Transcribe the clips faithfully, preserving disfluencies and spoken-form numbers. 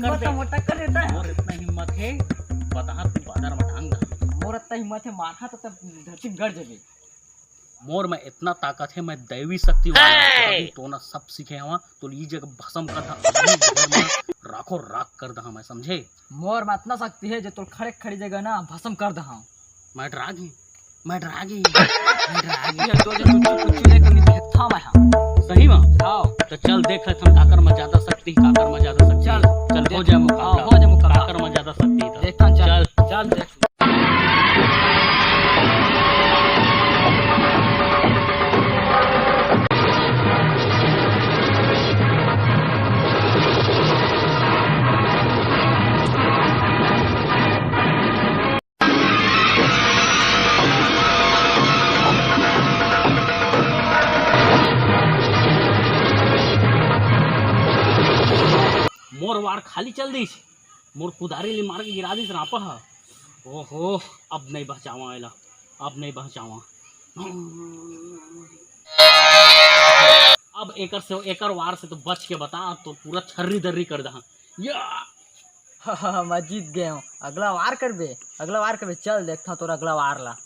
कर दे। मोटा कर देता है। मोर इतना हिम्मत है, बता तू बादर में टांग दे। मोर इतना हिम्मत है, मारहा तो तब धरती में गड़ जाबे। मोर में इतना ताकत है, मैं दैवी शक्ति वाला हूँ। अभी तो ना सब सीखे हवा, तो ई जगह भस्म कर दा, अभी घर में राखो राख कर दा, मैं समझे। मोर में इतना शक्ति है जो तोर खड़े खड़ी जगह ना भस्म कर दा। मैं डरा गई, मैं डरा गई, मैं डरा गई। ये तो जो कुछ कुछ लेकर मैं देखता मैं हाँ। सही में? हाँ। तो चल देख ले, हम काकर में ज्यादा शक्ति, काकर में ज्यादा शक्ति। चल, चल, हो देख। जाए मुकाबला। हाँ, हो जाए मुकाबला। काकर में ज्यादा शक्ति था। देखता हूँ, चल, चल। चल देख। मोर वार खाली चल दिस, मोर कुदारी ले मार के गिरा दिस रापा ह। ओहो, अब नहीं बचावा एला, अब नहीं बचावा। अब एकर से, एकर वार से तो बच के बता, तो पूरा छर्री दर्री कर दहा। या! मैं जीत गए हूँ। अगला वार करबे, अगला वार करबे। चल देखता हूँ तोर अगला वार ला।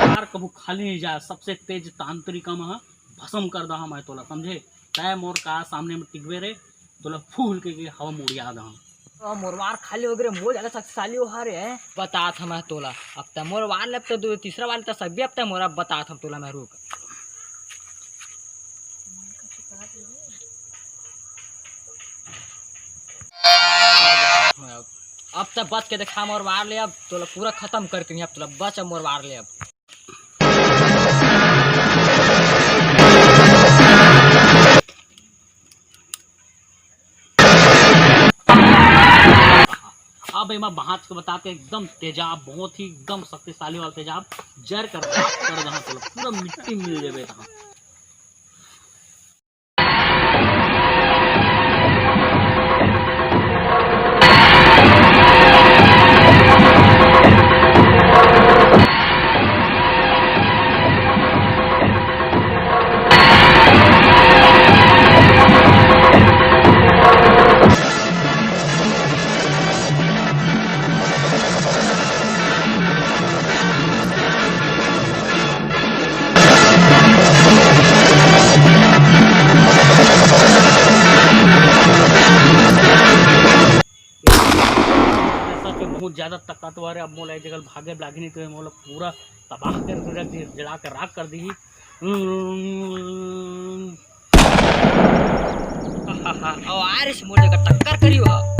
यार, कभू खाली नहीं जाए, सबसे तेज तांत्रिक हम ह, भस्म कर दहा मैं तोला, समझे? तय मोर का सामने में टिकबे रे, तोला फूल के, के हवा में उड़िया दहा। अब मोर वार खाली हो गे रे, मोर ज्यादा शक्तिशाली हो रे। बतात हंव मैं तोला, अब तय मोर वार ले, अब तय दू, तीसरा वार ले तय सब्बे, अब तय मोर, अब बतात हंव तोला मैं, रुक। अब तय बच के देखा मोर वार ले, अब तोला पूरा खत्म करके नहीं, अब तोला बच अब मोर वार ले अब। अब एमा बांच के बतात हंव, एकदम तेजाब, बहुत ही एकदम शक्तिशाली वाला तेजाब, जर कर राख कर दहा तोला, पूरा मिट्टी मिल जाबे तहा। सच में बहुत ज्यादा ताकतवर है। अब मोला एक जगह भागे लागही नहीं तो मोला पूरा तबाह कर, कर दीही, जला के राख कर दीही। हम्म। अब आ रे मोर जगह टक्कर करियो हा।